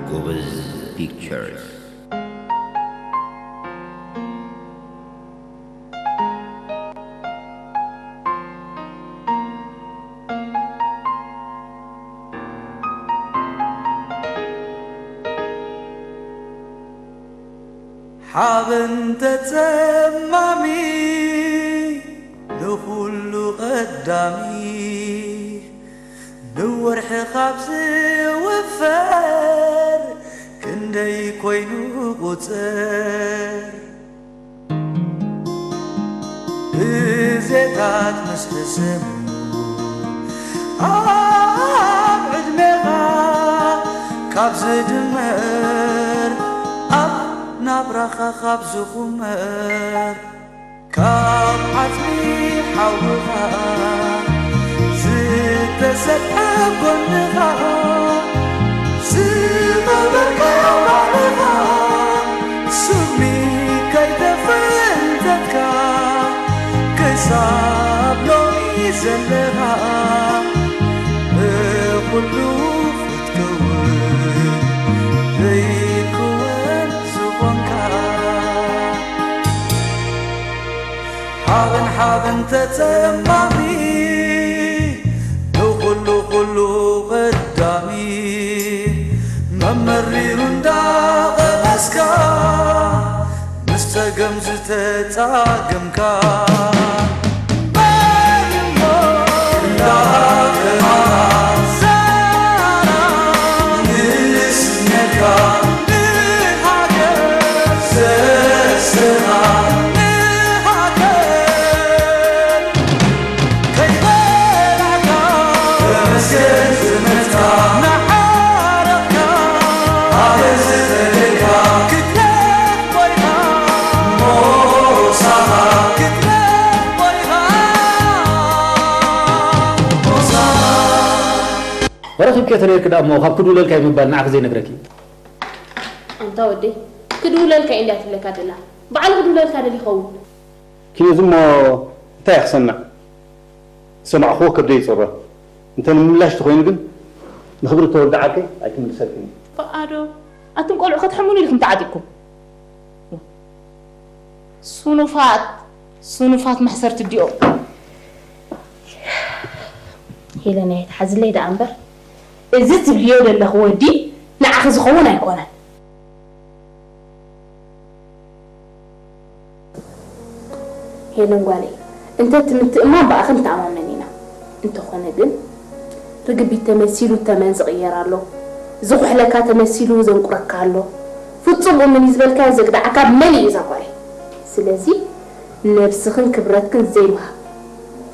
Gobez Pictures. ሓበን ተጸማሚ ንኹሉ ቀዳሚ ንወርሒ ካብ ዝውፈር ክንደይ ኮይኑ ቁጽር ብዜታት ምስ ሕሰሙ ኣብ ዕድሜኻ ካብ ዝድመር ኣብ ናብራኻ ካብ ዝኹመር ካብ ዓጽሚ ሓውኻ ዝተሰብሐ ጎንኻ ዝቐበርካዮ ባዕልኻ ስሚ ከይተፈንተትካ ክሳብ ሎሚ ዘለኻ ብኹሉ ክትከውን ዘይክወን ዝኾንካ ሓበን ሓበን ተጸማሚ ንኹሉ ኩሉ ቀዳሚ መመሪሩ እንዳቐመስካ ምስ ጸገም ዝተጻገምካ በል እሞ እንዳቐማኻ ዘራ ንስሜትካ ንሃገር ዘስራ ንሃገር ከይበላዕካ ተመስገን ዝመትካ እናዓረቕካ ኣነ ዝፈለካ ክትለፍ ኮይና ሞሳኻ ክትለፍ ኮይና ሞሳኻ። ወረኺብኪ ተነይርኪ ደኣ እሞ ካብ ክድውለልካ እዩ ምባል ንዓኺ ዘይነግረኪ። ኣንታ ወደይ፣ ክድውለልካ እየ እንድያ ትብለካ ደላ። ባዕሉ ክድውለልካ ደል ይኸውን። ኪነዚ እሞ እንታይ ክሰምዕ? ዝሰማዕኽዎ ከብደይ ይጸሮ። እንተ ንምምላሽ ተኾይኑ ግን ንኽብሪ ተወልደ ዓርከይ ኣይክምልሰልክን እየ። ፈቓዶ፣ ኣቱም ቆልዑ ክትሕሙኒ ኢልኩም ተዓጢቕኩም። ስኑፋት፣ ስኑፋት መሕሰርቲ እዲኦም። ሄለናይ፣ ትሓዝለይ ደኣ እምበር፣ እዚ ትብልዮ ዘለኺ ወዲ ንዓኺ ዝኸውን ኣይኮነን። ሄለን ጓለይ፣ እንተ እቲ ምትእምማን ብኣኺ ንተኣማመን ኢና። እንተኾነ ግን፣ ርግቢት ተመሲሉ ተመን ዝቕየር ኣሎ፣ ዝኹሕለካ ተመሲሉ ዘንቁረካ ኣሎ። ፍጹም እሙን እዩ ዝበልካዮ ዘግዳዓካ መን እዩ እዛ ጓለይ? ስለዚ ነብስኽን ክብረትክን ዘይምሃብ።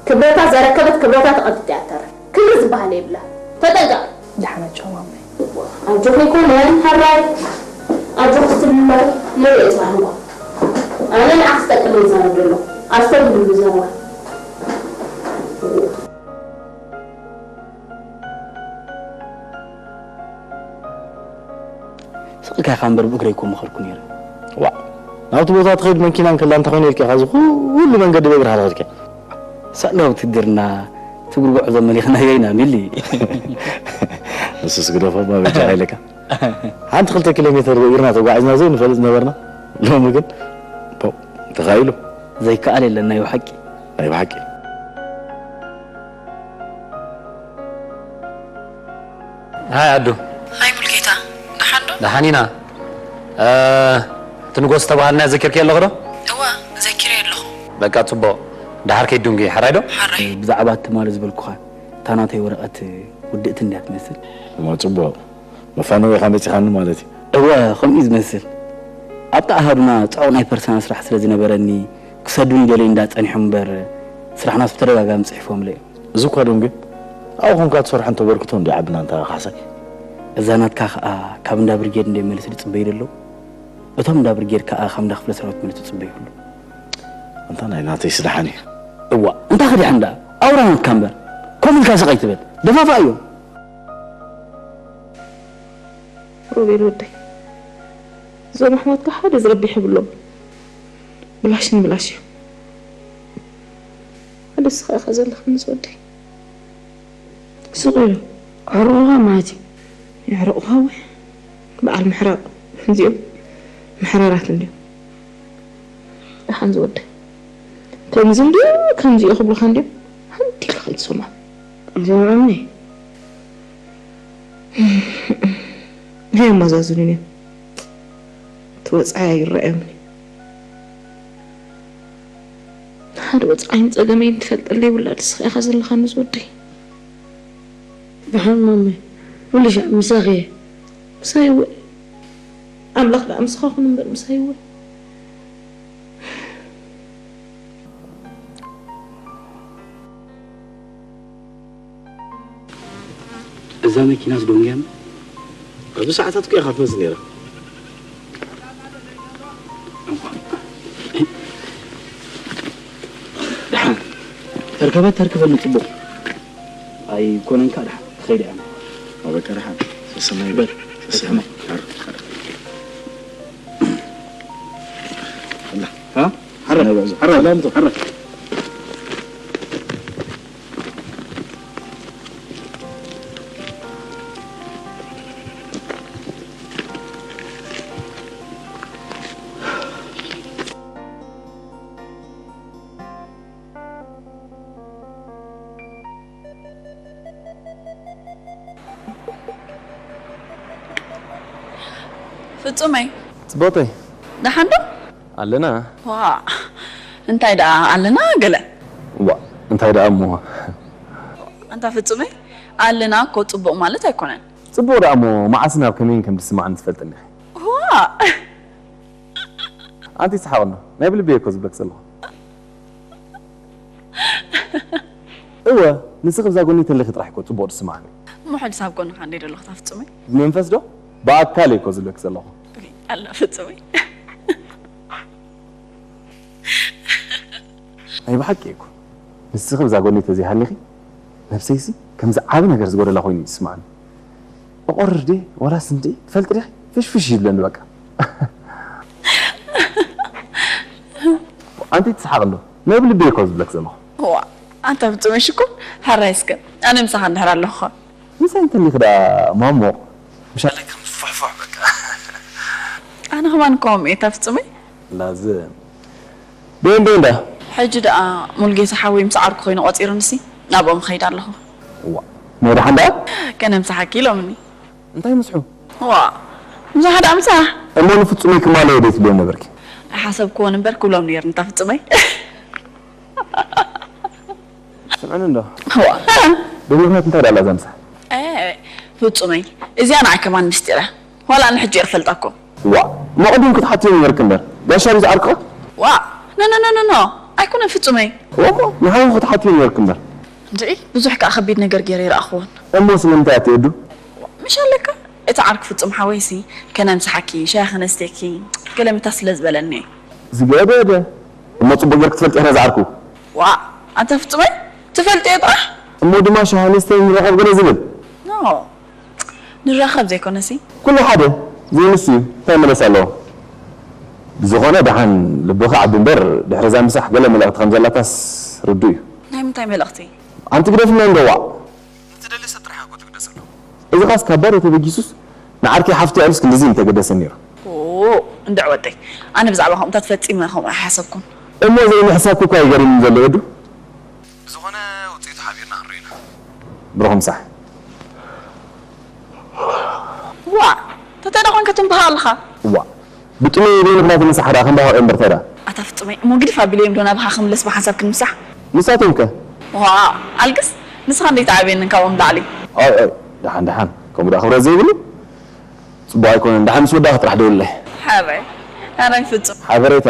ክብረታ ዘረከበት ክብረታ ተቐቢጣ እያ ተርፍ። ክብሪ ዝበሃል የብላን። ተጠንቀቕ። ደሓን ኣጆኺ ማማይ። ኣጆኺ ኣይኮነን፣ ሃራይ። ኣጆኺ ክትብሊ እምበር፣ ንርኢ እዛ ህዋ። ኣነ ንዓኺ ክጠቅም እየ ዝዛረብ ዘለኹ። ኣስተብህልሉ ዘረባ። ስቕ ኢልካ ኢኻ እምበር ብእግረይ እኮ ምኸድኩ ነይረ። ዋእ፣ ናብቲ ቦታ ትኸይድ መኪና እንከላ እንተኾይኑ ኢልካ ኢኻ እዚ ኩሉ መንገዲ ብእግርኻ ዝኸድካ። ሳላ ውትድርና ትጉርጉዖ ዘመሊኽናዮ ኢና ሚሊ። ንሱስ ግደፎ እባ በጃኻ ኢለካ። ሓንቲ ክልተ ኪሎ ሜተር ብእግርና ተጓዒዝና ዘይንፈልጥ ዝነበርና። ሎሚ ግን ፖ፣ ተኻኢሉ። ዘይከኣል የለን ናይ ብሓቂ። ናይ ብሓቂ። ሃይ ኣዱ። ሃይ ሙልጌታ፣ ደሓን ዶ? ደሓን ኢና። እ፣ እቲ ንጎስ ዝተባሃልና ዘኪርክዮ ኣለኹ ዶ? እወ፣ ዘኪረ ኣለኹ። በቃ ጽቡቕ። ደሓር ከይድንጉ፣ ሓራይ ዶ? ሓራይ። ብዛዕባ ትማሊ ዝበልኩኻ፣ እታ ናተይ ወረቐት ውድእቲ እንድያ ትመስል። እሞ ጽቡቕ። መፋነዊ ኢኻ መጺኻኒ ማለት እዩ። እወ፣ ከምኡ እዩ ዝመስል። ኣብታ ኣሃዱና ጽዑቕ ናይ ፐርሰናል ስራሕ ስለ ዝነበረኒ፣ ክሰዱኒ ደልዩ እንዳ ጸኒሖም እምበር፣ ስራሕናስ ብተደጋጋሚ ጽሒፎምለይ። እዚ እኳ ደንጉየ፣ ኣብኡ ኮንካ ትሰርሖ እንተበርክቶ እንድዩ ዓቢ ናንታ ካሕሳይ። እዛ ናትካ ከኣ ካብ እንዳ ብርጌድ እንድዮም መልሲ ዝጽበዩ ዘለዉ። እቶም እንዳ ብርጌድ ከኣ ካብ እንዳ ክፍለ ሰራዊት መልሲ ዝጽበዩ ኣለዉ። ኣንታ ናይ ናተይስ ደሓን እዩ። እዋእ፣ እንታይ ክድሕን ደኣ? ኣውራ ናትካ እምበር፣ ከምኡ ኢልካ ስቕ ኣይትበል። ደፋፋእ እዮም። ሮቤል ወደይ፣ እዞም ኣሕዋትካ ሓደ ዝረብሕ የብሎም። ብላሽ ንብላሽ እዩ። ሓደ ንስኻ ኢኻ ዘለኻ ምስ ወደይ። ስቕ ኢሉ ኣዕሩቑኻ ማለት እዩ። የዕሩቑኻ ወይ? በዓል ምሕራቕ እዚኦም ምሕራራት እንድዮም። ደሓን ዝወደይ ከምዚ እንድዮ ከምዚኦ ክብሉኻ እንድዮም። ሓንቲ ኢልካ ኣይትሰምዖም። ይሰምዖምኒ። ኣየመዛዝኑን እዮም። እቲ ወጻኢ ኣይረኣዮምን እዩ። ሓደ ወጻኢን ጸገመይን ትፈልጠለይ ውላድ እስኻ ኢኻ ዘለኻኒ ዝወደይ። ደሓን ማመይ፣ ኩሉ ሻዕ ምሳኺ እየ። ምሳይ እወ። ኣምላኽ ደኣ ምሳኻ ኩን እምበር ምሳይ እወ። እዛ መኪናስ ዶንግያ እሞ? ኣብዚ ሰዓታት እኮ እያ ካብ ትመጽእ ነይራ። ደሓን ተርከበት ተርክበኒ ጽቡቕ ኣይኮነን ከኣ ደሓን ትኸይድ እያ። በቃ ደሓን ሰሰናይ በል ሰሰናይ። ፍጹመይ ጽብቕተይ ደሓን ዶ? ኣለና ዋእ እንታይ ደኣ ኣለና ገለ ዋእ እንታይ ደኣ እሞ ኣንታ ፍጹመይ ኣለና እኮ ጽቡቕ ማለት ኣይኮነን ጽቡቕ ደኣ እሞ መዓስን ኣብ ከመይን ከም ዝስማዓኒ ትፈልጥኒ ኢኺ ዋእ ኣንቲ ይስሓቕ ኣሎ ናይ ብልቢ እየ እኮ ዝብለኪ ዘለኹ እወ ንስኺ ብዛ ጎኒ ተለኺ ጥራሕ እኮ ጽቡቕ ዝስማዓኒ እሞ ሕጅስ ኣብ ጎንኻ እንድየ ዘለኹ ኣታ ፍጹመይ ብመንፈስ ዶ ብኣካል እየ እኮ ዝብለኪ ዘለኹ ኣላ ፍጹመይ ናይ ብሓቂ እኮ ንስኺ ብዛ ጎኒ ተዘይሃሊኺ ነብሰይሲ ከምዚ ዓቢ ነገር ዝጎደላ ኮይኑ ይስማዓኒ እቆርር ድየ ዋላስ እንድዒ ትፈልጢ ዲኺ ፍሽፍሽ ይብለኒ በቃ ኣንቲ ትስሓቕ ኣሎ ናይ ብልቢ እኮ ዝብለክ ዘለኹ ዋ ኣንታ ፍጹመይ ሽኮር ሕራይ እስከ ኣነ ምሳኻ እንድሕር ኣለኹ ምሳይ እንተሊኺ ደኣ ማሞ ምሻለይ ከም ዝፉሕፉሕ በቃ ኣነ ከማን ከምኡ እየ ኣታ ፍጹመይ ላዝም ቤን ቤን ዳ ሕጂ ደኣ ሙልጌታ ሓወይ ምስ ዓርኩ ኮይኑ ቆጺሩንሲ ናብኦም እኸይድ ኣለኹ ዋ ናይ ደሓን ደኣ ከነምስሓኪ ኢሎምኒ እንታይ ምስሑ ዋ ምሳሕ ደኣ ምሳሕ እሞ ንፍጹመይ ክማለዮ ዶ ትብልዮ ነበርኪ ኣይሓሰብክዎን እምበር ክብሎም ነይርኒ ኣታ ፍጹመይ ስምዕኒ እንዶ ዋ ብምኽንያት እንታይ ደኣ እዛ ምሳሕ ፍጹመይ እዚኣ ንዓይ ከማን ምስጢር እያ ዋላ ንሕጂ እየ ክፈልጣኩም ዋእ እሞ ቅድም ክትሓትዮ ነበርኪ እምበር ጋሻ ድዩ ዝዓርክኻ ዋእ ኖኖኖኖኖ ኣይኮነን ፍጹመይ እሞ ንሓው ክትሓትዮ ነበርኪ እምበር እንድዒ ብዙሕ ከኣ ከቢድ ነገር ገይረ ኣይረኣኽዎን እሞ ስለምንታይ ኣትየዱ ምሽ ኣለካ እቲ ዓርኪ ፍጹም ሓወይሲ ከነምስሓኪ ሻሂ ከነስተኪ ገለ ምታ ስለ ዝበለኒ እየ ዝገደደ እሞ ጽቡቕ ጌርኪ ትፈልጢ ኢኺ ነዚ ዓርኩ ዋእ ኣንታ ፍጹመይ ትፈልጥዮ ጥራሕ እሞ ድማ ሻሂ ነስተይ ንራኸብ ገለ ዝብል ኖ ንራኸብ ዘይኮነሲ ኩሉ ሓደ ዘይንሱ እዩ እንታይ መለስ ኣለዎ ብዝኾነ ደሓን ልብኺ ዓቢ እምበር ድሕሪ እዛ ምሳሕ ገለ መልእኽቲ ከም ዘላታስ ርዱእ እዩ ናይ ምንታይ መልእኽቲ ኣንቲ ግደፍና እንዶ ዋእ ንትደሊ ሰብ ጥራሕ እኮ ትግደሰሉ እዚ ኻስ ካብ ባዶ ተበጊሱስ ንዓርከይ ሓፍቲ ኣሉስ ክንድዚ ምተገደሰ ነይሩ እንድዕ ወደይ ኣነ ብዛዕባ ከምኡታት ፈጺመ ከምኡ ኣይሓሰብኩን እሞ ዘይምሕሳብኪ እኳ ይገርም ዘሎ የዱ ብዝኾነ ውፅኢቱ ሓቢርና ክንሪኦ ኢና ብሩኽ ምሳሕ ዋ ተተደኾን ከትንብሃ ኣለኻ ዋ ብጥመይ ዘይምኽንያት ምሳሕ ደኣ ከም ባሃቕ እምበር ተዳ ኣታ ፍጹመይ እሞ ግድፍ ኣቢለዮም ዶ ናብኻ ክምለስ ብሓንሳብ ክንምሳሕ ንሳቶም ከ ዋ ኣልግስ ንስኻ እንዴት ዓብየንን ካብኦም ላዕሊ ኣይ ኣይ ደሓን ደሓን ከምኡ ደኣ ክብረት ዘይብሉ ጽቡቕ ኣይኮነን ደሓን ምስ ወዳእኺ ጥራሕ ደውልለይ ሓራይ ሓራይ ፍጹም ሓበሬታ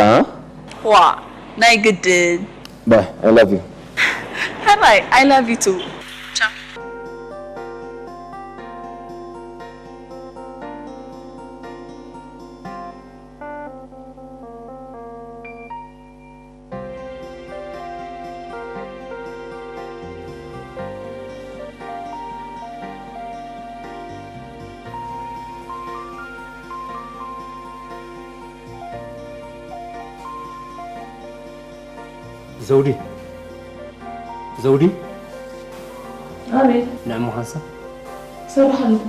ዋ ናይ ግድን ባይ I love you ሓራይ I love you too ዘውዲ ዘውዲ ኣቤት ንዕሞ ሓንሳብ ሰርሕ ኣለኹ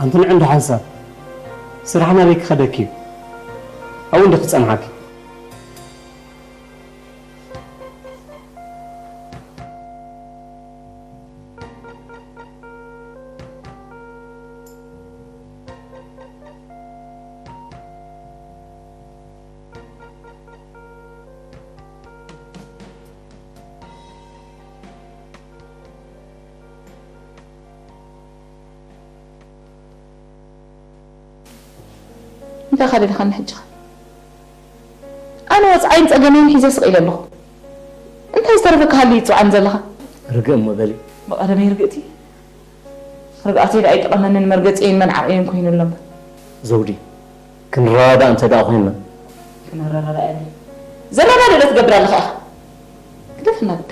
ኣንቲ ንዕንዲ ሓንሳብ ስራሕ ናበይ ክኸደኪ እዩ? ኣብኡ እንደ ክጸንሓኪ። እንታይ ኻ ደሊኻኒ ሕጂ ኸ? ኣነ ወጽዓይን ጸገመይን ሒዘ ስቕ ኢለ ኣለኹ። እንታይ ዝተረፈካ ሃልዩ ይጽውዓኒ ዘለኻ? ርግእ እሞ በሊ። ብቐደመይ ርግእቲ። ርግኣተይ ደኣ ኣይጠቐመንን፣ መርገጺየይን መንዓቐየይን ኮይኑ ኣሎ እምበር። ዘውዲ፣ ክንረዳዳእ እንተ ደኣ ኮይንና። ክንረዳዳእ እየ። ዘረዳድእ ዶ ትገብር ኣለኻ ኢኻ? ግደፈና ግዳ።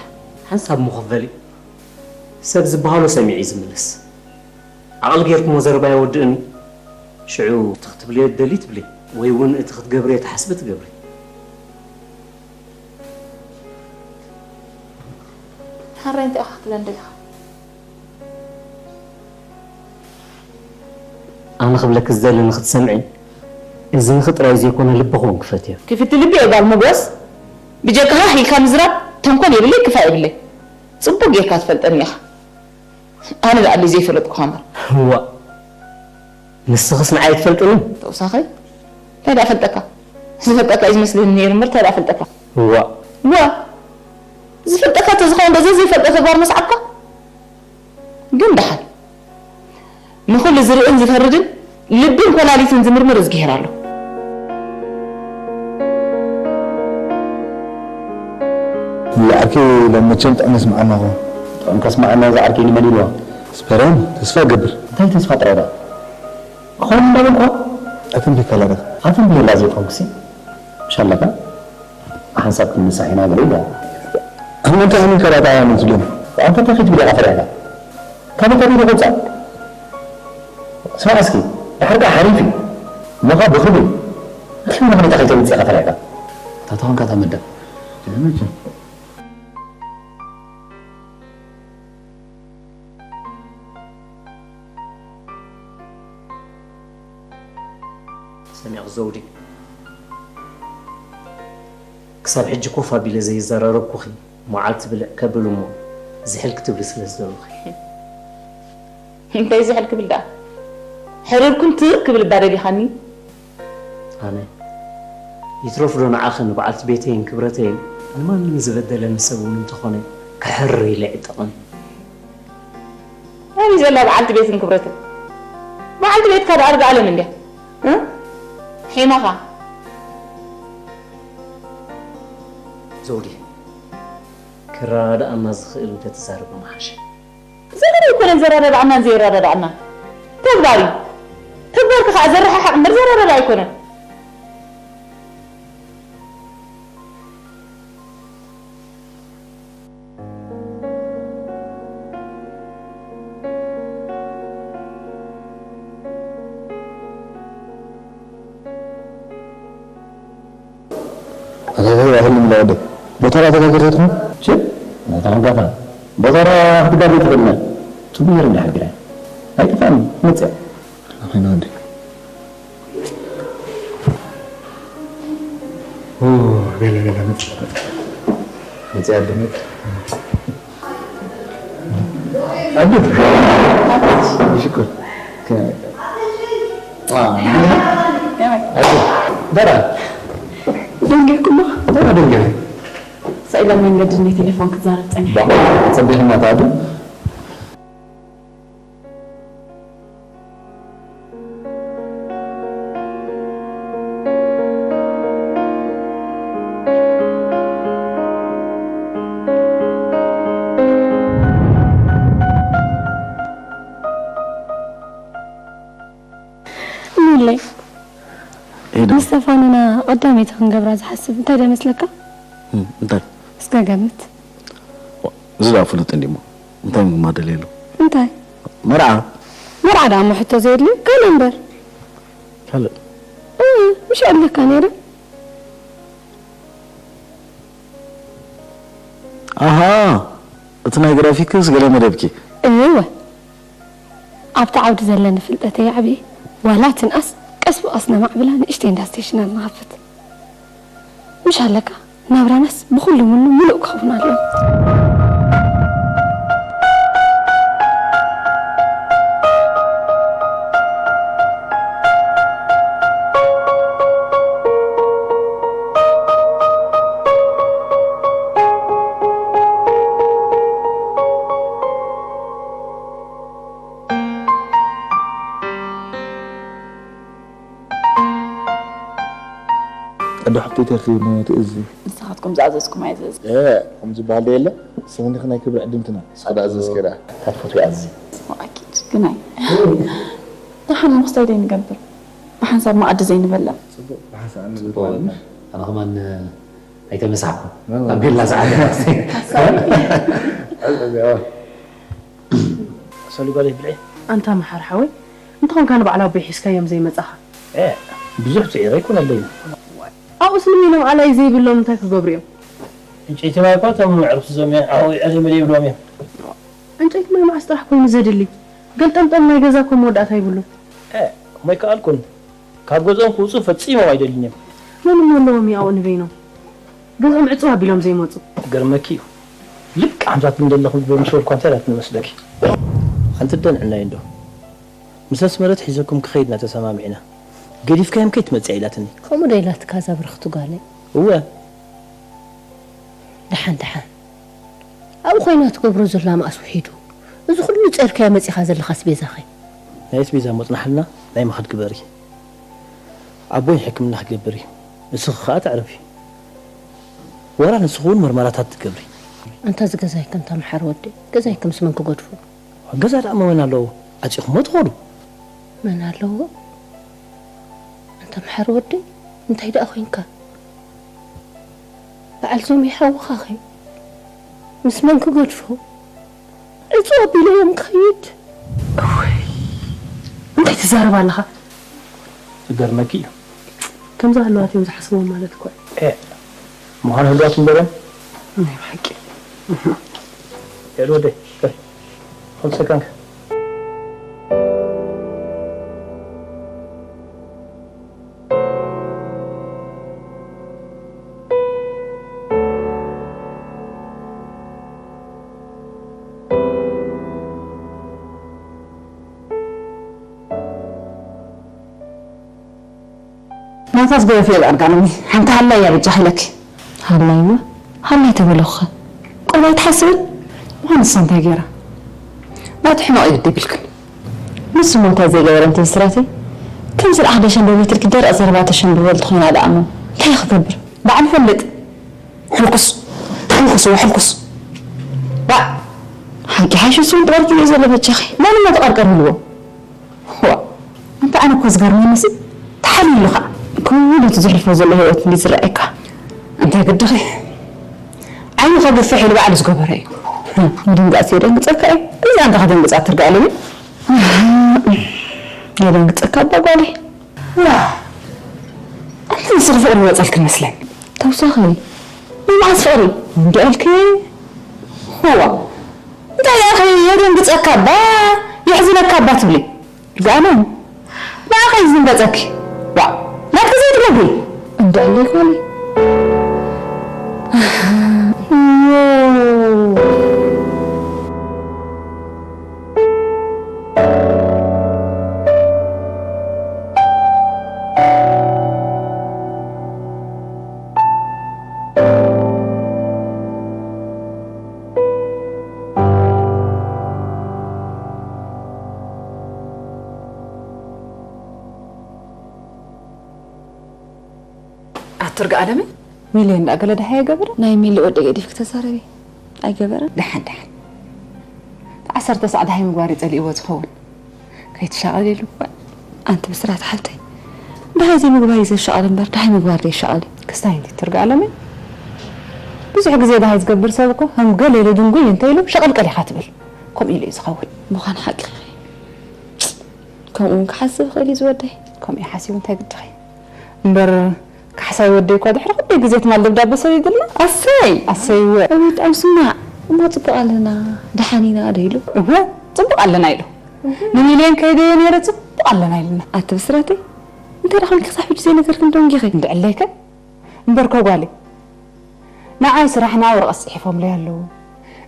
ሓንሳብ እሞ ኮፍ በሊ። ሰብ ዝበሃሎ ሰሚዑ እዩ ዝምለስ። ዓቕሊ ጌርክሞ ዘረባ የወድእኒ። ሽዑ እቲ ክትብልዮ ትደልዪ ትብሊ፣ ወይ እውን እቲ ክትገብርዮ ትሓስቢ ትገብሪ። ሓራይ እንታይ ኢኻ ክትብለኒ ደሊኻ? ኣነ ክብለኪ ዝደሊ ንኽትሰምዒ፣ እዝንኺ ጥራይ ዘይኮነ ልብኺ እውን ክፈትዮ። ክፍቲ ልቢ እየ ጓል መጎስ። ብጀካኻ ኢልካ ምዝራብ ተንኮል የብለይ፣ ክፋእ የብለይ። ጽቡቕ ጌርካ ትፈልጠኒ ኢኻ። ኣነ ደኣ ዘይፈለጥኩኻ እምበር። እዋእ፣ ንስኽስ ንዓይ ኣይትፈልጥንን? ተውሳኸይ? እንታይ ደኣ ፈልጠካ? ዝፈልጠካ እዩ ዝመስለኒ ነይሩ እምበር፣ እንታይ ደኣ ፈልጠካ? እዋእ። እዋ፣ ዝፈልጠካ ተዝኸውን ዶ ዘዘይፈልጠ ተግባር መስዓብካ? ግን ደሓን። ንኹሉ ዝርእን ዝፈርድን ልብን ኮላሊትን ዝምርምር እዝግሄር ኣሎ። ይዓርኪ ሎም መቸም ጥዑም የስምዓና እኮ። ጥዑም ከስምዓና እዚ ዓርኪ ንመን ኢልዋ? ስፐርያም ተስፋ እገብር። እንታይ ተስፋ ጥራይ ደኣ? ክኸውን እንዳበልኳ ኣተንቢካላ ዶ? ኣተንቢየላ ዘይኮንኩሲ፣ ምሻለካ ሓንሳብ ክንምሳሕ ኢና ገለ ኢላ። ኣነ እንታይ ኣሚንካ ደኣ ተኣማመን ትብለኒ? ኣንታ እንታይ ከይትብል ኢኻ ፈሪሕካ? ካበይ ካበይ ዶ ከውጻእ? ስማዕ እስኪ፣ ድሓር ከኣ ሓሪፍ እዩ። እሞ ከኣ ብኽብሪ። ኣቲ ምኽንያት ከይተምጽእ ኢኻ ፈሪሕካ? ኣታ ተኾንካ እታ መደብ። ሰሚዕኺ ዘውዲ፣ ክሳብ ሕጂ ኮፍ ኣቢለ ዘይዘራረብኩኺ መዓልቲ ብልዕ ከብል እሞ ዝሕል ክትብሊ ስለ ዝደለኹ። እንታይ ዝሕል ክብል ደኣ? ሕርር ኩንትር ክብል እባ ደሊኻኒ? ኣነ ይትረፍ ዶ ንዓኺ ንበዓልቲ ቤተይን ክብረተይን ንማንም ዝበደለኒ ሰብ እውን እንተኾነ ክሕርር ኢለ ኣይዕጠቕን። ኣበይ ዘላ በዓልቲ ቤትን ክብረትን? በዓልቲ ቤትካ ደኣ ርግኣለም እንድያ። እ? ሒማኻ። ዘውዲ፣ ክረዳድኣና ዝኽእል እንተተዛረበ ምሓሸ። ዘረባ ኣይኮነን ዘረዳድኣናን ዘየረዳድኣናን። ተግባር እዩ። ተግባርካ ከኣ ዘረሓሕቕ እምበር ዘረዳድእ ኣይኮነን። ኣጋገሪ ኣይህሉን ኢለ ወደይ። ቦታራ ተጋገርታ ትኾን? ችል፣ ናታ ሓንጋፋ። ቦታራ ክትጋገር ትኽእል ኢኻ። ጽቡቕ ነይሩ እንድሕር ግራይ። ኣይጠፍኣኒ፣ መጽእ። ኣኺና ወደይ። ኦ፣ ገለ፣ ገለ፣ መጽእ። መጽእ ኣደ መጽእ። ኣዱ። ሽኩር። ከ-፣ አ፣ ኣዱ። ደራ። ደንጊርኩሞ? ደራ ደንጊር። ስኢለ መንገዲ ናይ ቴሌፎን ክትዛረብ ጸኒሐ። ባ፣ ጸቢሕና ኣዱ። እሙለይ፣ ኤዳ። ንስተፋንና ቀዳመይቲ ክንገብራ ዝሓስብ እንታይ ዶ ይመስለካ? እም፣ እንታይ? እስከ ገምት። ዋ፣ እዚ ደኣ ፍሉጥ እንዲሞ። እንታይ ምግማት ደልየሉ? እንታይ? መርዓ። መርዓ ደኣ እሞ ሕቶ ዘየድልዮ ካልእ እምበር። ካልእ? እ፣ ምሽ ኣለካ ነይረ? ኣሃ፣ እቲ ናይ ግራፊክስ ገለ መደብኪ? እወ። ኣብቲ ዓውዲ ዘለኒ ፍልጠት የዕብየ፣ ዋላ ትንኣስ ቀስ ብቐስ ነማዕብላ ንእሽተይ እንዳ ስቴሽነር ንኸፍት። ምሽ ኣለካ፣ ናብራናስ ብኹሉ ምኑ ምሉእ ክኸውን ኣለዎ። ኣዶ ሓፍተይ እንታይ ክብል ነቲ እዚ? ንስኻትኩም ዝኣዘዝኩም ኣይዘዝ። እ፣ ከም ዝበሃል ዶ የለ? ስኽኒ ናይ ክብሪ ዕድምትና። ስኽ ዳ ኣዘዝኪ ዳ። እንታይ ትፈትዊ ኣዚ? ኣኪድ፣ ግናይ። ደሓን ምኽስታይ ደይ ንገብር። ብሓንሳብ መኣዲ ዘይንበልዕ። ጽቡቕ፣ ብሓንሳብ ንበልዕ። ኣነ ከማን ኣይተመሳሕኩ። ኣብ ቤላ ዝዓለ። ሓሳብ። ሰሉ ጓለይ ብልዒ። ኣንታ መሓር ሓወይ፣ እንተኾንካ ንባዕላ ኣቦይ ሒዝካዮም ዘይመጻኻ? ኤ፣ ብዙሕ ጽዒረ ኣይኮነለይን። ኣብኡስ ንበይኖም ኣላይ ዘይብሎም እንታይ ክገብሩ እዮም? ዕንጨይቲ ማይ እኳ እቶም ምዕርፍቲ ዞም እዮም፣ ኣብኡ ይዕልምል ይብሎም እዮም። ዕንጨይቲ ማይ መዓስ ጥራሕ ኮይኑ ዘድሊ? ገልጠምጠም ናይ ገዛ እኮ መወዳእታ ይብሉን። ኤ፣ እሞ ኣይከኣልኩን። ካብ ገዝኦም ክውጽኡ ፈጺሞም ኣይደልዩን እዮም። መን እሞ ኣለዎም ይኣኡ ንበይኖም? ገዝኦም ዕጽው ኣቢሎም ዘይመጹ። ክገርመኪ እዩ። ልክዕ ከምዛ ትብሊ ዘለኹ ምስ በልኩ እንታይ ኢላ ትመስለኪ? ሓንቲ ደንዕናይ እንዶ። ምስ ኣስመረት ሒዘኩም ክኸይድ ኢና ተሰማሚዕና። ገዲፍካዮም ከይትመጽእ ኢላትኒ። ከምኡ ዶ ኢላትካ እዛ ብርኽቲ ጓለይ? እወ። ደሓን ደሓን። ኣብኡ ኮይና ትገብሮ ዘላ መኣስ ውሒዱ። እዚ ኩሉ ጸርካዮ መጺኻ ዘለኻስ ቤዛኸ? ናይ ኣስቤዛ መጽናሕልና ናይ ምኻድ ግበሪ። ኣቦይ ሕክምና ክገብር እዩ። ንስኺ ኸኣ ተዕርፊ። ዋላ ንስኺ እውን መርመራታት ትገብሪ። ኣንታ እዚ ገዛይ ከምታ መሓር ወደይ፣ ገዛይ ከምስ መን ክገድፎ? ገዛ ደኣ መን ኣለዎ? ዓጺኹሞ ትኸዱ። መን ኣለዎ? ኣንታ መሓር ወደይ፣ እንታይ ደኣ ኮይንካ? በዓል ዞም ይሓውኻኸ? ምስ መን ክገድፎ? ዕጹ ኣቢለዮም ክኸይድ። እወይ፣ እንታይ ትዛረብ ኣለኻ? ዝገርመኪ እዩ። ከምዛ ህልዋት እዮም ዝሓስብዎ ማለት እኮ እዩ። ኤ፣ ምዃን ህልዋት እምበር እዮም። ናይ ብሓቂ። ኤል ወደይ፣ ከይ፣ ኹን ሰካንክ። ናታ ዝገደፈ የብኣን ቃለሚ ሓንቲ ሃላይ እያ በጃኺ ኢለኪ። ሃላይማ ሃላይ ተበለኹኸ ቆልባ ኣይትሓስብን? ምዃን ንሳ እንታይ ገይራ? ናቲ ሕመቕ እዩ ግዲ ቢልክን። ንሱ እሞ እንታይ ዘይገበረ ኣንቲ ብስራተይ? ከምዚ ደኣ ሓደ ሸንበብ ኢልኪ ደረቕ ዘረባ ተሸንብበሉ ተኾይና ደኣ እሞ እንታይ ክገብር? ባዕሉ ይፈልጥ። ሕልኩስ ሕልኩስ እወ ሕልኩስ። ባእ ሓቂ ሓይሹ እሱ እውን ጥበርኪ እዩ ዘሎ በጃኺ። መን እሞ ተቐርቀር ይብልዎ? ዋእ ኣንታ ኣነ እኮ ዝገርመኒሲ ተሓልዩ ኢሉ ኸዓ ኩሉ እቲ ዘሕልፎ ዘሎ ህይወት እንድዩ ዝረኣየካ። እንታይ ግድኺ ዓይኑ ከግፍሕ ኢሉ ባዕሉ ዝገበሮ እዩ። ምድንጋጽ የደንግጸካ እዩ። እዚ ኣንታ ከደንግጻ ትርግኣለኒ። የደንግጸካ እባ ጓለይ። ዋእ ኣንቲ ንስኺ ፍቕሪ ዝወጸልክን መስለኒ። ተውሳኺ ናይ መዓስ ፍቕሪ እንድዒ ኢልኪ? ዋእ እንታይ ደኣ ኸ የደንግጸካ እባ የሕዝነካ እባ ትብሊ? ርግኣሎም ንዓኺ እዩ ዝድንገጸኪ። ዋእ ናትኪ ዘይትገብሪ እንድዒ ኣለይ ጓለይ። ኣትርግኣለምን ሚልዮን ደኣ ገለ ደሃይ ኣይገበረ? ናይ ሚሊ ወዲ ገዲፍኪ ተዛረቢ ኣይገበረን። ደሓን ደሓን ዓሰርተ ሳዕ ደሃይ ምግባር እዩ ጸሊእዎ ዝኸውን። ከይትሻቐሊ ኢሉ። ኣንቲ ብስራት ሓብተይ ደሃይ ዘይምግባር እዩ ዘሻቕል እምበር ደሃይ ምግባር ዶ የሻቕል እዩ? ክስታይ እንዲ ትርግኣለምን ብዙሕ ግዜ ደሃይ ዝገብር ሰብ እኮ ከም ገለ ኢሉ ድንጉይ እንተ ኢሉ ሸቐልቀል ኢኻ ትብል። ከምኡ ኢሉ እዩ ዝኸውን። ምዃን ሓቂ ከምኡ እውን ክሓስብ ይኽእል እዩ ዝወደይ። ከምኡ እዩ ሓሲቡ እንታይ ግድኺ? እምበር ካሕሳይ ወደይ እኳ ድሕሪ ክንደይ ግዜ ትማል ደብዳበ ሰዲዱልና። ኣሰይ ኣሰይ እወ። ኣቤት ኣው ስማዕ እሞ ጽቡቕ ኣለና ደሓን ኢና ዶ ኢሉ? እወ ጽቡቕ ኣለና ኢሉ። ንሚልዮን ከይደዮ ነይረ ጽቡቕ ኣለና ኢሉና። ኣቲ ብስራተይ እንታይ ደኣ ክብልኪ ክሳብ ሕጂ ዘይነገርክኒ ደንጊኺ? እንድዕለይከ እምበርኮ ጓለይ። ንዓይ ስራሕና ወረቐት ጽሒፎምለይ ኣለዉ።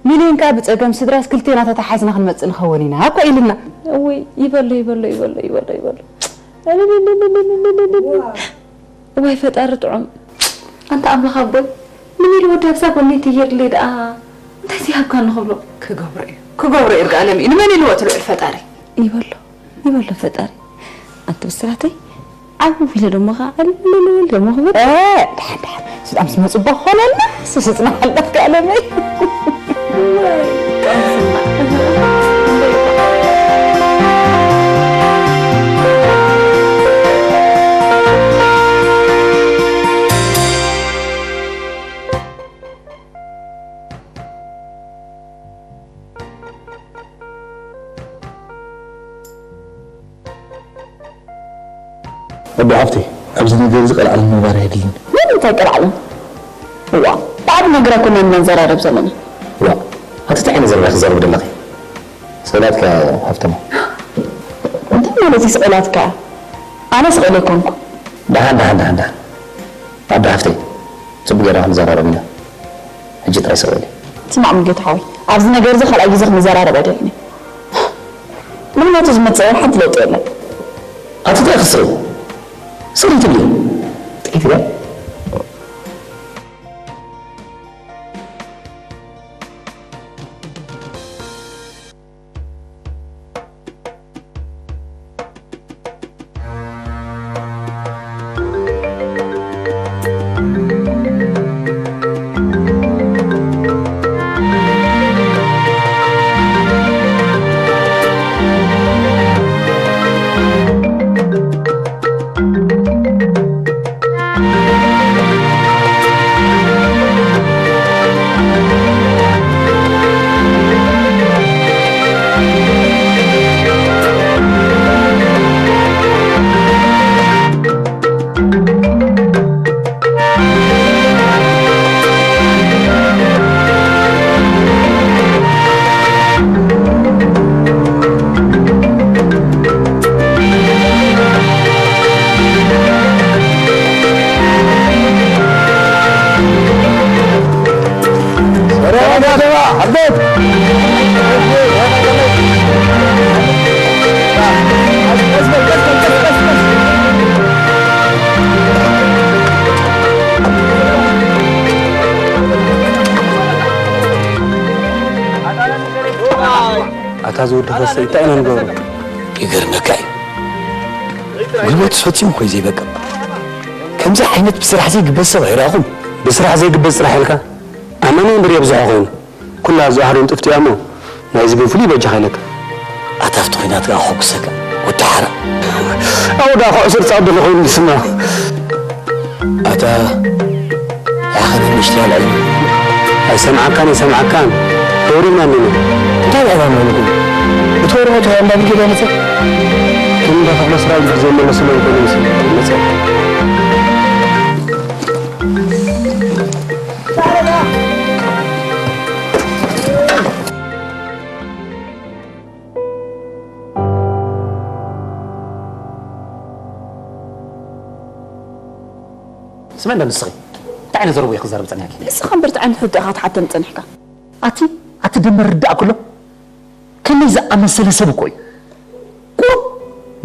ሚልዮን ከኣ ብጸገም ስድራስ ክልቴና ተተሓሒዝና ክንመጽእ ንኸውን ኢና እኮ ኢልና። እውይ፣ ይበሎ፣ ይበሎ፣ ይበሎ፣ ይበሎ፣ ይበሎ። እዋይ ፈጣሪ ጥዑም። ኣንታ ኣምላኽ ኣቦይ፣ ምን ኢሉ ወዲ ኣብዛ ጎነይ ተየርለይ ደኣ እንታይ ዘይሃብካኒ ክብሎ? ክገብሮ እዩ፣ ክገብሮ እዩ። ይርጋ ኣለሚ፣ ንመን ኢልዎ እቲ ልዑል ፈጣሪ? ይበሎ፣ ይበሎ ፈጣሪ። ኣንቲ ብስራተይ፣ ዓው ኢለ ደሞ ኸዓ ዕልልልል ደሞ ክብል። እ፣ ደሓን፣ ደሓን። ስልጣን ምስ መጹ እባ ክኾነልና፣ ስስጽና ሓልጣት ከኣለመይ። ወዲ ሃፍተይ፣ ኣብዚ ነገር እዚ ቀልዓለም ምግባር ኣየድልን። መን እንታይ ቀልዓለም? እዋ፣ ብዓቢ ነገር ኣይኮነን ነዘራረብ ዘለና። እዋ፣ ኣቲ እንታይ ዓይነት ዘረባ ክዛረብ ደለኺ? ስቕላትካ ሃፍተማ። እንታይ ማለት እዩ ስቕላትካ? ኣነ ስቕ ኢለ ኣይኮንኩ። ደሓን፣ ደሓን፣ ደሓን፣ ደሓን። ኣዲ ሃፍተይ፣ ጽቡቕ ጌርና ክንዘራረብ ኢና። ሕጂ ጥራይ ስቕ በሊ። ስማዕ ሙሉጌታ ሓወይ፣ ኣብዚ ነገር እዚ ካልኣይ ግዜ ክንዘራረብ ኣይደልን እየ። ምኽንያቱ ዝመጽእ ሓንቲ ለውጢ የለን። ኣቲ እንታይ ክስርብ? ስቕ ትብሊ? ጥቂት ኢለ። ኣታ ዝወዲ ፈሰ እንታይ ኢና ንገብሮ? ይገርመካ እዩ። ጉልበትስ ፈጺሙ እኮ እዩ ዘይበቅዕ። ከምዚ ዓይነት ብስራሕ ዘይግበዝ ሰብ ኣይረኣኹን። ብስራሕ ዘይግበዝ ስራሕ ኢልካ? ኣመኒ እምበር የብዝሖ ኮይኑ። ኩላ እዚኣ ሃዶም ጥፍጥያ እሞ ናይዚ ግን ፍሉይ በጃኻ ኢለካ። ኣታ ኣብቲ ኲናት ከኣ ከኩሰካ ወዲ ሓራ። ኣብኡ ደኣ ከዕስር ጻዕዱ ኮይኑ ይስማዕ። ኣታ ያኸነ ምሽቲ ያልዐይ። ኣይሰምዓካን ኣይሰምዓካን። ተወሪብና እንዲና። እንታይ ብዕባ ማለት እዩ? እቲ ወረቐት እንታይ እንዳ ብርጌድ መጸ? ከም እንዳ ተኽለ ስራዊት ዘይመለስሎም ኮይኑ ይመስል መጸ። ስምዒ እንዶ ንስኺ እንታይ ዓይነት ዘረባ እዩ ክዛረብ ጸኒሕኪ? ንስኻ እምበር እንታይ ዓይነት ሕቶ ኢኻ ክትሓተኒ ጸኒሕካ? ኣቲ፣ ኣቲ ደንበ ርዳእ ክሎ ከመይ ዝኣመሰለ ሰብ እኮ እዩ። ቁሩብ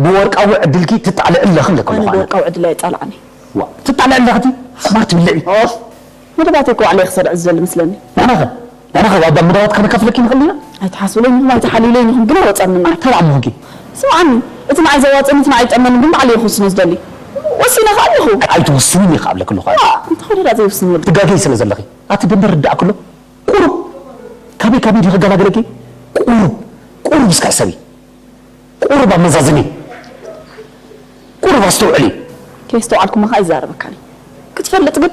ብወርቃዊ ዕድልኪ ትጣልዒ ኣለኺ ኢለኪ ኣለኹ ኣነ ኣነ። ብወርቃዊ ዕድል ኣይጣልዓኒ። ዋ፣ ትጣልዒ ኣለኺ እቲ ስማርት ብልዒ። ኦፍ፣ መደባተይ እኮ ባዕለይ ክሰርዕ ዝደሊ መስለኒ። ንሕናኸ? ንሕናኸ ኣብ መደባትካ ከነካፍለኪ ንኽእል ኢና? ኣይትሓስብለይ ኢኹም፣ ኣይትሓልዩለይ ኢኹም፣ ግን ኣይወጸንን። ኣታ ደኣ እሞ ኾንኪ? ስምዓኒ፣ እቲ ንዓይ ዘዋጽእን እቲ ንዓይ ዝጠመኒ ግን ባዕለይ እየ ክውስኖ ዝደሊ። ወሲነ ከኣ ኣለኹ። ኣይ፣ ኣይትውስንን ኢኻ ኣብለኪ ኣለኹ። ዋ፣ እንታይ ኾነ ደኣ ዘይውስን ወዲ? ትጋገዪ ስለ ዘለኺ። ኣቲ ደንበ ርዳእ ክሎ ቁሩብ ካበይ ካበይ ድዩ ክገላግለኪ? ቁሩብ፣ ቁሩብ እስከ ሕሰቢ። ቁሩብ ኣመዛዝኒ። ቁሩብ ኣስተውዕሊ። ከየስተውዓልኩ እሞ ከኣ ይዛረበካኒ። ክትፈልጥ ግን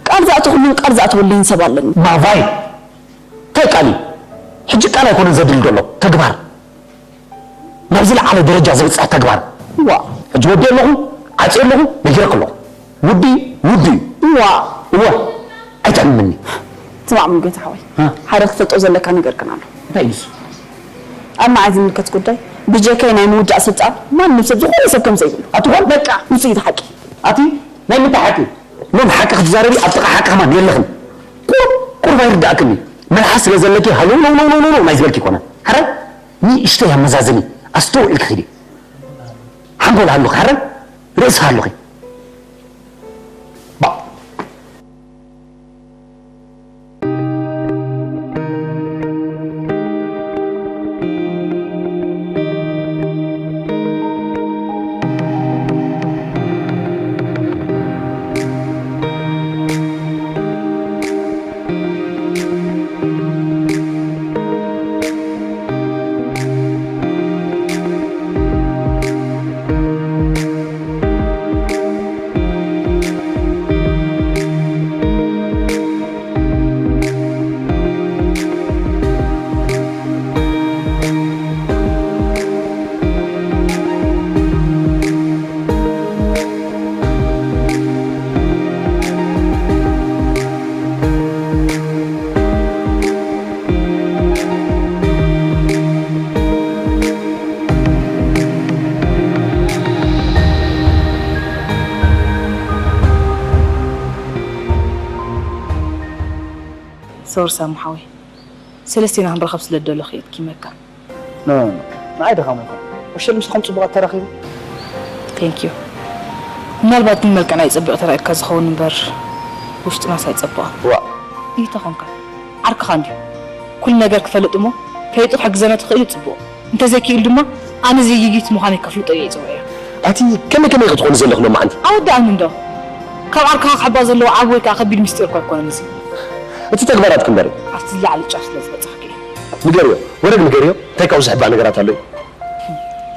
ቃል ዝኣተኹሉን ቃል ዝኣተወለይን ሰብ ኣለኒ። ማቫይ። እንታይ ቃል እዩ? ሕጂ ቃል ኣይኮነን ዘድሊ ዘሎ፣ ተግባር። ናብ ዝለዓለ ደረጃ ዘብጽሕ ተግባር። ዋ። ሕጂ ወዲ ኣለኹ፣ ዓጽየ ኣለኹ፣ ነጊረኪ ኣለኹ። ውዲ፣ ውዲ እዩ። ዋ። እወ፣ ኣይትዕምምኒ። ስማዕ ሙሉጌታ ሓወይ፣ እ? ሓደ ክትፈልጦ ዘለካ ነገር ግን ኣሎ። እንታይ እዩ ንሱ? ኣብ ንዓይ ዝምልከት ጉዳይ ብጀካይ ናይ ምውዳእ ስልጣን ማንም ሰብ፣ ዝኾነ ሰብ ከም ዘይብሉ። ኣቲ ጓል፣ በቃ፣ ውፅኢት ሓቂ። ኣቲ ናይ ምንታይ ሓቂ? ሎም ሓቂ ክትዛረቢ ኣብ ጥቓ ሓቂ ከማን የለኽን። ቁሩብ፣ ቁሩብ ኣይርዳእክን እዩ። መልሓስ ስለ ዘለኪ ሃለው ለው ለው ለው ለው ናይ ዝበልኪ ይኮነ። ሓረ ንእሽተይ ኣመዛዝኒ፣ ኣስተውዒልኪ ኺዲ። ሓንጎል ሃሉኺ፣ ሓረ ርእሲ ሃሉኺ። ባ ሶሪ ሳሚ ሓወይ፣ ሰለስቴና ክንራኸብ ስለ ዝደለኹ እየ ኣድኪመካ። ኖ፣ ኖ፣ ኖ። ንዓይ ድኻም ኣይኮነ። ወሸል ምስኹም ጽቡቓት ተራኺቡ። ቴንክ ዩ። ምናልባት ግን መልክዕና እዩ ጸቢቑ ተራእዩካ ዝኸውን እምበር ውሽጥናስ ኣይጸበቐን። ዋእ። እንታይ ኮንካ? ዓርክኻ እንድዩ። ኩሉ ነገር ክፈልጥ እሞ ፈሊጡ ክሕግዘና ተኽእሉ ጽቡቕ። እንተዘይክኢሉ ድማ ኣነ ዘይይጊት ምዃነይ ከፍልጦ እየ ይጽውዕዮ። ኣቲ ከመይ ከመይ ኢኺ ትኾኒ ዘለኺ ሎማዓንቲ? ኣወዳእኒ እንዶ። ካብ ዓርክኻ ክሕባእ ዘለዎ ዓቢ ወይ ከኣ ከቢድ ምስጢር እኮ ኣይኮነን እዚ። እቲ ተግባራትኪ እምበር። ኣብቲ ዝለዓለ ጫፍ ስለ ዝበጻሕኪ እዩ። ንገርዮ፣ ወረግ ንገርዮ፣ እንታይ ካብኡ ዝሕባእ ነገራት ኣሎ እዩ?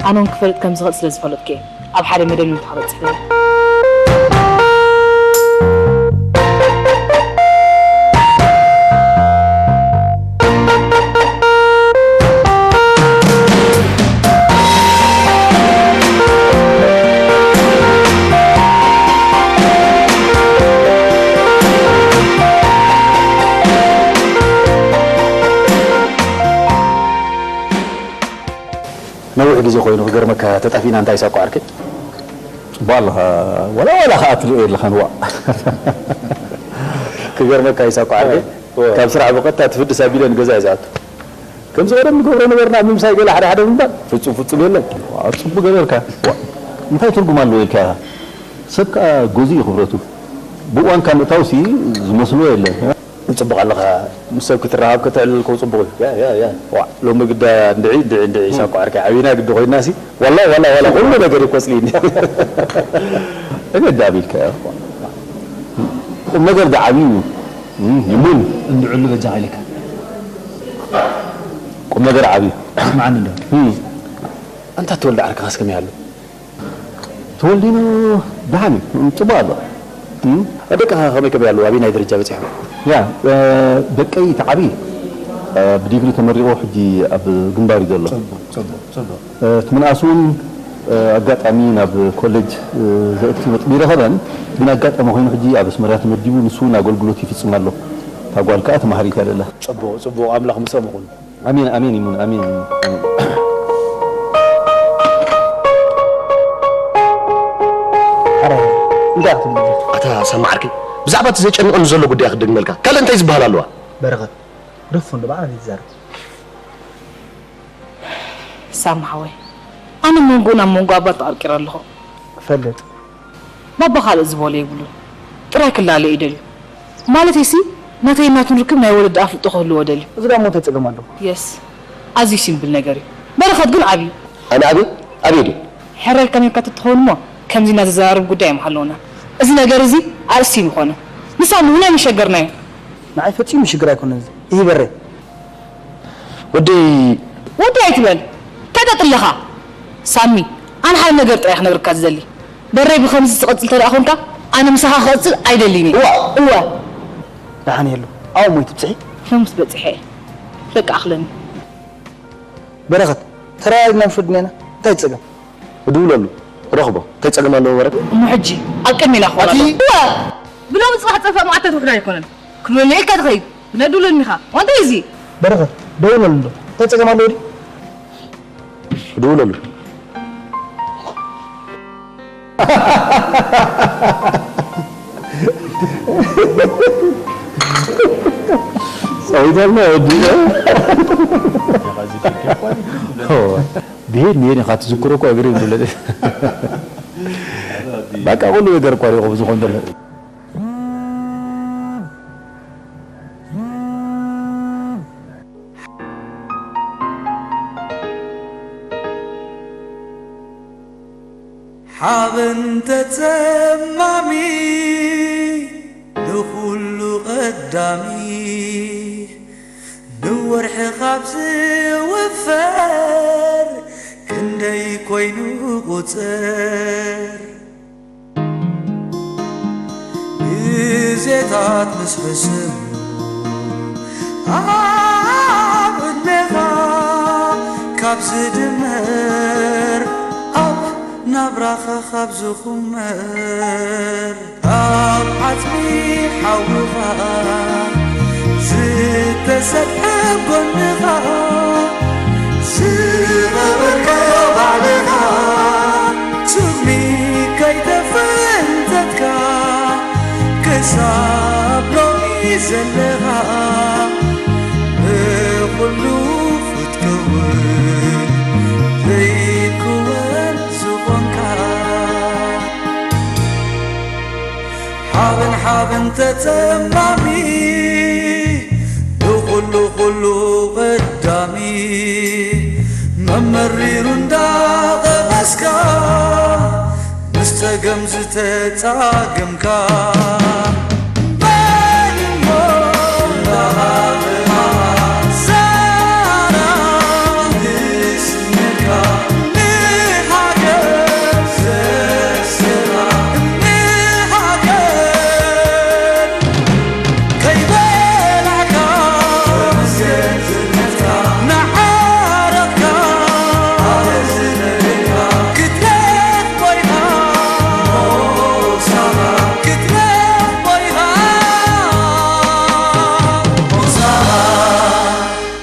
ኣነ እውን ክፈልጥ ከም ዝኽእል ስለ ዝፈለጥኩ እየ ኣብ ሓደ መደምደምታ ክበጽሕ ደልየ። ነዊሕ ግዜ ኮይኑ ክገርመካ ተጠፊእና እንታይ ኢሳቆ ዓርከይ? ጽቡቕ ኣለኻ። ዋላ ዋላ ኸኣ ትሪኦ የለኻን ዋእ። ክገርመካ ኢሳቆ ዓርከይ? እወ። ካብ ስራሕ ብቐጥታ ትፍድስ ኣቢለ ንገዛ እየ ዝኣቱ። ከምዚ ቀደም ንገብሮ ነበርና ኣብ ምምሳይ ገለ ሓደ ሓደ ምባል ፍጹም ፍጹም የለን። ዋእ፣ ጽቡቕ ገበርካ። ዋእ፣ እንታይ ትርጉም ኣለዎ ኢልካ ኢኻ? ሰብ ከኣ ጎዚ እዩ ክብረቱ። ብእዋንካ ምእታውሲ ዝመስሎ የለን። ጽቡቕ ኣለኻ። ምስ ሰብ ክትረኻብ ከተዕልል እኮ ጽቡቕ እዩ። ያ፣ ያ፣ ያ። ዋእ፣ ሎሚ ግዳ እንድዒ፣ እንድዒ፣ እንድዒ፣ ሳቋ ዓርከይ ዓቢና ግዲ ኮይናሲ፣ ዋላ፣ ዋላ፣ ዋላ፣ ኩሉ ነገር እዩ ቆጽሊኒ። እገዳ ኣቢልካ እያ። ቁም ነገር ደዓብዩ እዩ። እም፣ ይሙን። እንድዕሉ በጃኻ ኢለካ። ቁም ነገር ዓብዩ። ስምዓኒ እንዶ። እም። ኣንታ ተወልደ ዓርከኻስ ከመይ ኣሎ? ተወልዲኖ ደሓን እዩ፣ ጽቡቕ ኣሎ። እም? ደቅኻ ከመይ ከመይ ኣለዉ? ኣበየናይ ደረጃ በጺሖም? ያ፣ እ፣ ደቀይ እቲ ዓቢ፣ እ፣ ብዲግሪ ተመሪቑ ሕጂ ኣብ ግንባር እዩ ዘሎ። ጽቡቕ፣ ጽቡቕ፣ ጽቡቕ። እ፣ እቲ ምንኣስ እውን፣ እ፣ ኣጋጣሚ ናብ ኮሌጅ፣ እ፣ ዘእቱ ነጥቢ ይረኸበን፣ ግን ኣጋጣሚ ኮይኑ ሕጂ ኣብ ኣስመራ ተመዲቡ ንሱ እውን ኣገልግሎት ይፍጽም ኣሎ። እታ ጓል ከኣ ተማሃሪት እያ ዘላ። ጽቡቕ፣ ጽቡቕ። ኣምላኽ ምሶም ይኹን። ኣሜን፣ ኣሜን ይሙን፣ ኣሜን ይሙን፣ ኣሜን። ኣረ፣ እንታይ ክትብል? ኣታ ሳሚ ዓርከይ፣ ብዛዕባ እቲ ዘጨንቐኒ ዘሎ ጉዳይ ክደግመልካ። ካልእ እንታይ ዝበሃል ኣለዋ? በረኸት፣ ግደፎ እንዶ፣ ብዓረብያ ትዛረብ። ሳሚ ሓወይ፣ ኣነ መንጎኡ ናብ መንጎ ኣባ ተቐርቂረ ኣለኹ። እፈልጥ። ባባ ካልእ ዝበሎ የብሉን። ጥራይ ክላለዩ ይደልዩ። ማለተይሲ፣ ናተይን ናቱን ርክብ ናይ ወለዲ ኣፍልጦ ክህልዎ ደልዩ። እዚ ደኣ እሞ እንታይ ጸገም ኣለዎ? የስ፣ ኣዝዩ ሲምብል ነገር እዩ። በረኸት ግን ኣብዩ። ኣነ ኣብየ? ኣብየ ድየ? ሕራይ ኢልካ ነርካ ተትኸውን እሞ፣ ከምዚ እናዘዘራረቡ ጉዳይ ኣይምሃለወናን። እዚ ነገር እዚ ኣርእስቲ እዩ ምኾነ። ንሳሚ እውን ኣይምሸገርናዮን። ንዓይ ፈጺሙ ሽግር ኣይኮነን እዚ። ይበረ። ወደይ። ወደይ ኣይትበል። እንታይ ጠጥለኻ? ሳሚ፣ ኣነ ሓደ ነገር ጥራይ ክነግረካ ዝደሊ። በረይ ብኸምዚ ትቐጽል ተደኣ ኾንካ፣ ኣነ ምሳኻ ክቐጽል ኣይደልን እየ። እዋ። እወ። ደሓን የሉ። ኣው ሞይ ትብጽሒ? ሎምስ በጺሐ እየ። በቃ ኣኽለኒ። በረኸት፣ ተረዳዲና ንፍርድ ኔና። እንታይ ጸገም? እድውለሉ። ረኽቦ። እንታይ ጸገም ኣለዎ በረከት? እሞ ሕጂ ኣብ ቅድሜና ክኾን ኣለዎ። ኣቲ- እወ። ብሎሚ ጽባሕ ጸፋእ መዓልታት ውሕዳን ኣይኮነን። ክብለኒ ኢልካ ትኸይድ። ነድውለኒ ኢኻ። ዋንታ እዚ። በረኸት፣ ደውለሉ እንዶ። እንታይ ጸገም ኣለዎ ድዩ? ድውለሉ። ጸዊታልና ወዲ። ብሄድ ንሄድ ኢኻ ትዝክሮ እኮ እግሪ ይብለ። በቃ ኩሉ ነገር እኮ ሪኹ ዝኾን ዘሎ። ሓበን ተጸማሚ ንኹሉ ቀዳሚ፣ ንወርሒ ካብ ዝውፈር ክንደይ ኮይኑ ቁጽር። ግዜታት ምስ ሕስም ኣብ ዕድሜኻ ካብ ዝድመር፣ ኣብ ናብራኻ ካብ ዝኹመር፣ ኣብ ዓጽሚ ሓውኻ ዝተሰብሐ ጎንኻ ዝነበርካዮ ባዕልኻ፣ ስሚ ከይተፈንተትካ ክሳብ ሎሚ ዘለኻ፣ ብኹሉ ክትከውን ዘይክወን ዝኾንካ። ሓበን ሓበን ተጸማሚ ንኹሉ ኩሉ ቀዳሚ፣ መመሪሩ እንዳቐመስካ ምስ ጸገም ዝተጻገምካ፣